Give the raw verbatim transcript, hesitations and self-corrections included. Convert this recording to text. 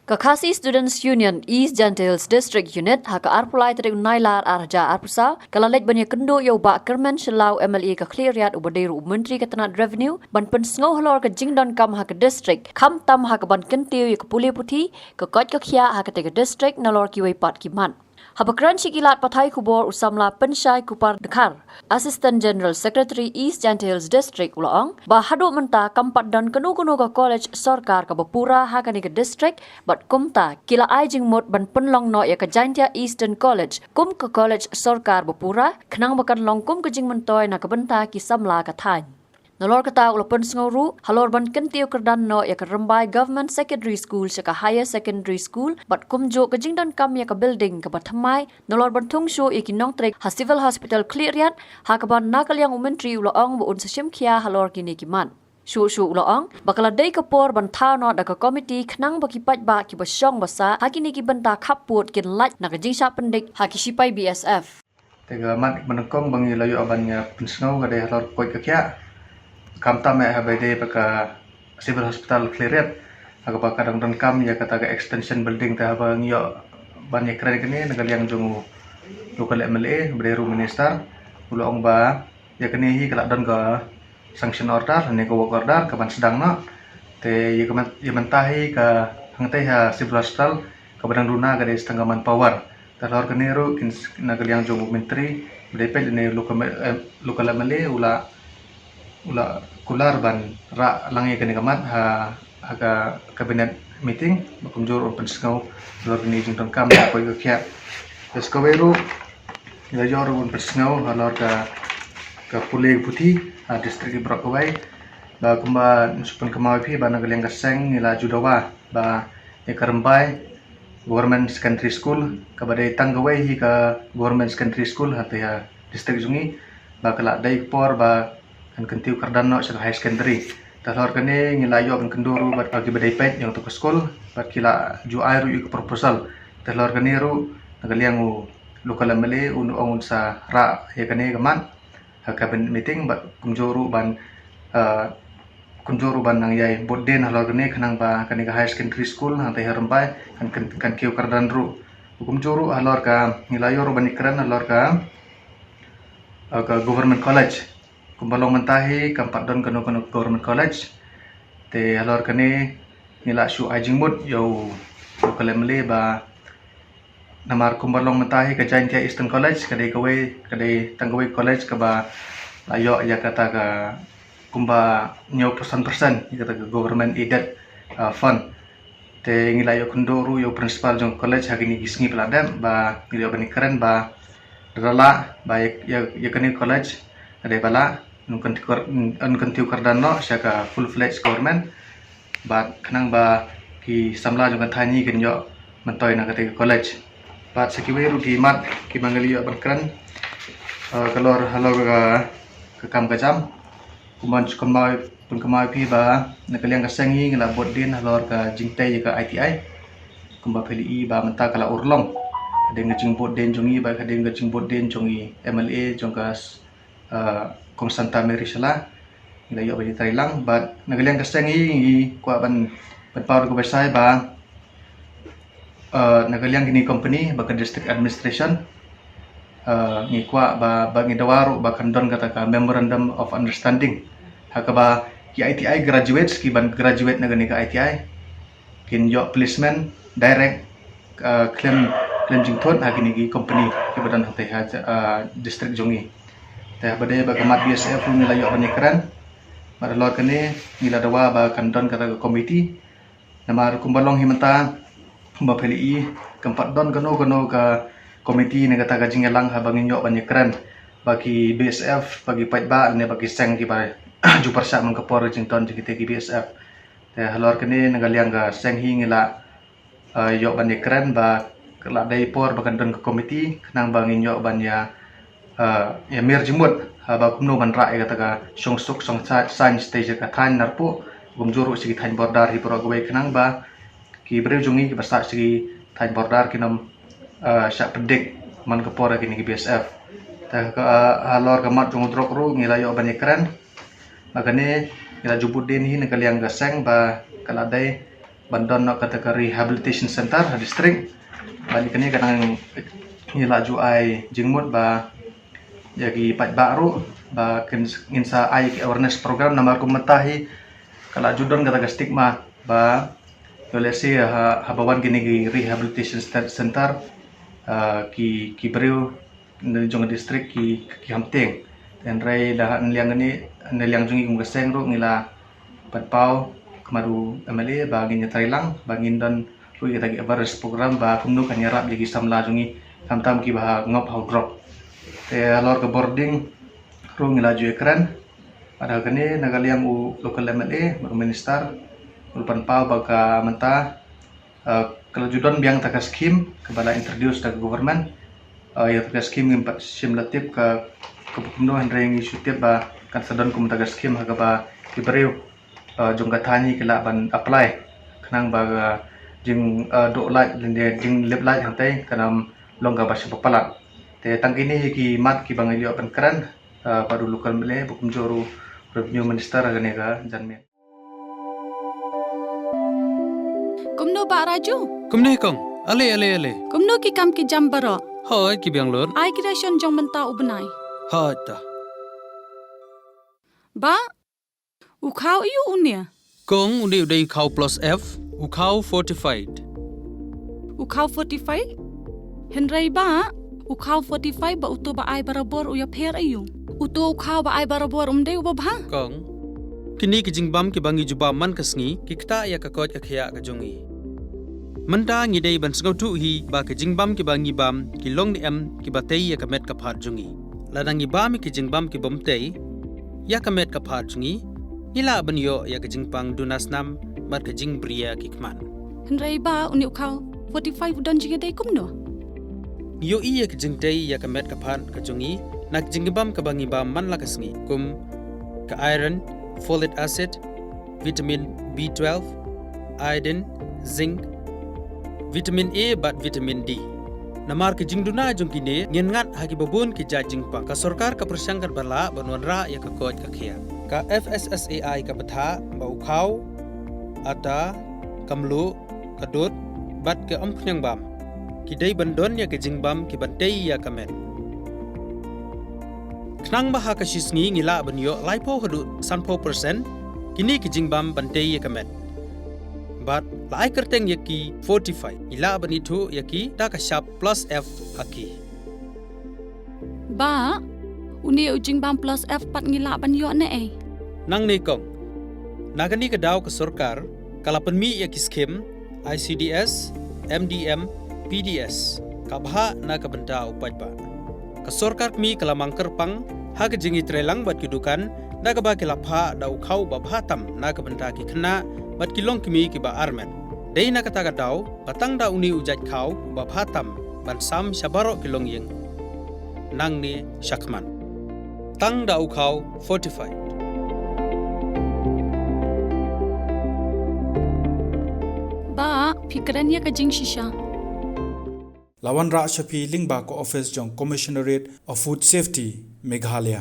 Ka Khasi Students Union East Jaintia Hills District Unit ha ka arphew lai tarik u Nailar ar hajar arphew saw ka la leit ban ïakynduh ïa u Bah Kyrmen Shylla, MLA ka Khliehriat, uba dei ruh u Myntri ka tnat Revenue, ban pynsngew halor ka jingdonkam ha ka district, khamtam ha kaban kyntiew ïa ka pule puthi, ka koit ka khiah ha katei ka district, nalor kiwei pat ki mat. Haba kren sha ki lad pathai khubor, u samla Pynshai Kupar Dkhar, Assistant General Secretary East Jaintia Hills District, u la ong ba haduh mynta kam pat don kano kano ka college sorkar kaba pura ha kane ka district, bad kumta ki la ai jingmut ban pynlong noh ïa ka Jaintia Eastern College kum ka college sorkar ba pura, khnang ba kan long kum ka jingmyntoi na ka bynta ki samla ka thaiñ. Nalor kata, u la pynsngew ruh halor ban kyntiew kyrdan noh ïa ka Rymbai Government Secondary School sha ka Higher Secondary School, bad kumjuh ka jingdonkam ïa ka building kaba thymmai, nalor ban thung shuh ïa ki nongtrei ha Civil Hospital Khliehriat, ha kaba na ka liang u Myntri u la ong ba un sa shim khia halor kine ki mat. Shuh shuh u la ong ba ka la dei ka por ban thaw noh da ka komiti, khnang ba ki paidbah kiba shong ba sah ha kine ki bynta khappud kin lait na ka jingshah pyndik ha ki shipai BSF. Te ka mat ba nyngkong ba ngi la ïoh ban ïa pynsngew ka dei halor koit ka khiah, khamtam eh haba dei ba ka Civil Hospital Khliehriat, ha kaba ka dang donkam ïa kata ka extension building. Te haba ngi ïoh ban ïakren kane na ka liang jong u local MLA, ba dei ruh minister, u la ong ba ïa kane hi ka la don ka sanction order ne ka work order kaban sdang noh. Te ïa ka myn-, ïa mynta hi ka hangtei ha Civil Hospital kaba dang duna ka dei tang ka manpower. Te halor kane ruh kin s-, na ka liang jong u Myntri, ba dei peit ne local, eh, local MLA u la, u la kular ban rah lang ïa kane ka mat ha, ha ka cabinet meeting, ba kumjuh ruh pynsngew halor kane jingdonkam ka koit ka khiah. Te sa kawei ruh ngi la ïoh ruh ban pynsngew halor ka, ka pule ka puthi ha district baroh kawei. Ba kumba shu pynkynmaw ïa phi ba na ka liang ka seng ngi la ju dawa ba ïa ka Rymbai Government Secondary School, kaba dei tang kawei hi ka Government Secondary School hangtei ha district jong ngi, ba ka la dei ka por ba kan kyntiew kyrdan noh sha ka higher secondary. Te halor kane ngi la ïoh ban kynduh ruh bad kiba dei peit ïa kata ka skul, bad ki la ju ai ruh ïa ka proposal. Te halor kane ruh na ka liang u local MLA un ong un sa rah ïa kane ka mat ha cabinet meeting, bad kumjuh ruh ban, eh, kumjuh ruh ban nang ïai bud dien halor kane, khnang ba kane ka higher secondary school hangtei ha Rymbai kan, kan, kan kiew kyrdan ruh. Kumjuh ruh halor ka, ngi la ïoh ruh ban ïakren halor ka, eh, ka government college. Kumba long mynta hi kam pat don kano kano government college. Te halor kane ngi la shu ai jingmut ïa u local MLA ba namar kumba long mynta hi ka Jaintia Eastern College ka dei kawei, ka dei tang kawei college kaba la ïoh ïa kata ka kumba hynñiewphew san percent ïa kata ka government aided, uh, fund. Te ngi la ïoh kynduh ruh ïa u principal jong college ha kine ki sngi ba la dep, ba ngi la ïoh ban ïakren ba lada lah ba ïa, ïa, ïa kane college lada ba lah, un kyntiew kyr-, un kyntiew kyrdan noh sha ka full fledged government. Bad khnang ba ki samla jong ka thaiñ hi kin ïoh myntoi na kata ka college. Bad sa kiwei ruh ki mat kiba ngi la ïoh ban kren, eh, halor, halor ka, ka kam ka jam. Kumba shu kynmaw, pynkynmaw ïa phi ba na ka liang ka seng hi ngi la bud dien halor ka jingtei ïa ka ITI. Kumba phi la ïohi ba mynta ka la urlong. Hadien ka jingbud dien jong ngi bad hadien ka jingbud dien jong i MLA jong ka, uh, Kong Santa Mary Shylla, ngi la ïoh ban ïatrei lang. Bad na ka liang ka seng hi ngi kwah ban, ban pynpaw ruh kaba shai ba, uh, na ka liang kine ki company bad ka district administration, uh, ngi kwah ba, ba ngi dawa ruh ba kan don kata ka memorandum of understanding ha kaba ki ITI graduates kiban graduate na kane ka ITI kin ïoh placement direct, uh, khlem, khlem jingthut ha kine ki company kiba don hangtei ha, uh, district jong ngi. Te haba dei ba ka mat BSF ruh ngi la ïoh ban ïakren. Bad halor kane ngi la dawa ba kan don kata ka komiti. Namar kumba long hi mynta, kumba phi la ïohi, kam pat don kano kano ka komiti ne kata ka jingïalang haba ngin ïoh ban ïakren ba ki BSF, ba ki paidbah ne ba ki seng kiba ju pyrshah man ka por jingdon jong kita ki BSF. Te halor kane na ka liang ka seng hi ngi la, uh, ïoh ban ïakren ba ka la dei por ba kan don ka komiti khnang ba ngin ïoh ban ïa, uh, ïa mir jingmut, uh, ba kumno ban rah ïa kata ka shongsuk shongsa-, saiñ sha ka thaiñ Narpuh, kumjuh ruh sha ki thaiñ border hi baroh kawei khnang ba ki briew jong ngi kiba sah sha ki thaiñ border kin ym, uh, shah pyndik man ka por ha kine ki BSF. Te ka, uh, halor ka mat jong u drok ruh ngi la ïoh ban ïakren. Ba kane ngi la ju bud dien hi na ka liang ka seng ba ka la dei ban don noh kata ka rehabilitation center ha district. Bad ïa kane ka dang ngi la ju ai jingmut ba ïa ki paidbah ruh ba kin, ngin sa ai ki awareness program, namar kum mynta hi ka la ju don kata ka stigma ba, to, let's say, ha, haba wan kine ki rehabilitation cen-, center, ah, ki, ki briew na jong ka district ki, ki hamteng. Hynrei da na liang kane, na liang jong ngi kum ka seng ruh ngi la pynpaw khmat u M L A ba ngin ïatreilang, ba ngin don ruh ïa kata ki awareness program ba kumno kan ïarap ïa ki samla jong ngi, khamtam kiba ha ngop ha u drug. Te halor ka bording ruh ngi la ju ïakren. Bad ha kane na ka liang u local M L A bad u minister u la pynpaw ba ka mynta, ah, ka la ju don biang kata ka scheme kaba la introduce da ka government. Ah, ïa kata ka scheme ngim pat shym la tip ka, kaba kumno, hynrei ngi shu tip ba kan sa don kum kata ka scheme ha kaba ki briew, ah, jong ka thaiñ ki lah ban apply khnang ba ka jing, ah, duh lait lane jinglip lait hangtei kan ym long kaba shah palat. Te tang kine hi ki mat kiba ngi ïoh ban kren, ah, bad u local M L A, ba kumjuh ruh u revenue minister ha kane ka janmiet. Kumno Bah Raju? Kumne kong, ale ale ale. Kumno ki kam ki jam baroh? Hooid, ki biang lut. Ai ki ration jong mynta u bnai. Hooid ta. Bah, u khaw aiu une? Kong, une u dei u khaw plus F, u khaw fortified. U khaw fortified? Hynrei Bah, u khaw fortified bad uto ba ai barabor u ïapher aiu? Uto u khaw ba ai barabor um dei uba bha? Kong, kine ki jingbam kiba ngi ju bam man ka sngi ki ktah ïa ka koit ka khiah ka jong ngi. Mynta ngi dei ban sngewthuh hi ba ki jingbam kiba ngi bam ki long ne em kiba tei ïa ka met ka phad jong ngi. Lada ngi bam ïa ki jingbam kibym tei ïa ka met ka phad jong ngi, ngi lah ban ïoh ïa ka jingpang duna snam bad ka jingbriew ïa ki khmat. Hynrei Bah, une u khaw fortified u don jingïadei kumno? Ngi ïohi ïa ka jingtei ïa ka met ka phad ka jong ngi na ka jingbam kaba ngi bam man la ka sngi, kum ka iron, folic acid, vitamin B twelve, iodine, zinc, vitamin A bad vitamin D. Namar ka jingduna jong kine, ngin ngat ha kiba bun ki jait jingpang. Ka sorkar ka pyrshang katba lah ban wanrah ïa ka koit ka khiah. Ka F S S A I ka batai ba u khaw, ata, ka mluh, ka dud bad ka umphniang bam ki dei ban don ïa ka jingbam kiban tei ïa ka met. Khnang ba ha ka shi sngi ngi lah ban ïoh laiphew haduh sanphew percent kine ki jingbam ban tei ïa ka met. Bad la ai kyrteng ïa ki fortified, ngi lah ban ithuh ïa ki da ka shap plus F ha ki. Bah, une u jingbam plus F pat ngi lah ban ïoh ne ei? Nangne kong, na kane ka daw ka sorkar ka la pynmih ïa ki skim I C D S, M D M, P D S, ka bhah na ka bynta u paidbah. Ka sorkar kmie ka la mang kyrpang ha ka jingïatreilang bad ki dukan da kaba ki la phah da u khaw ba bha tam na ka bynta ki khynnah bad ki longkmie kiba armet. Dei na kata ka daw ba tang da une u jait khaw ba bha tam ban sam sha baroh ki longïing nangne shakhmat. Tang da u khaw fortified. Bah, phi kren ïa ka jingshisha. La wanrah sha phi lyngba ka office jong Commissionerate of Food Safety, Meghalaya.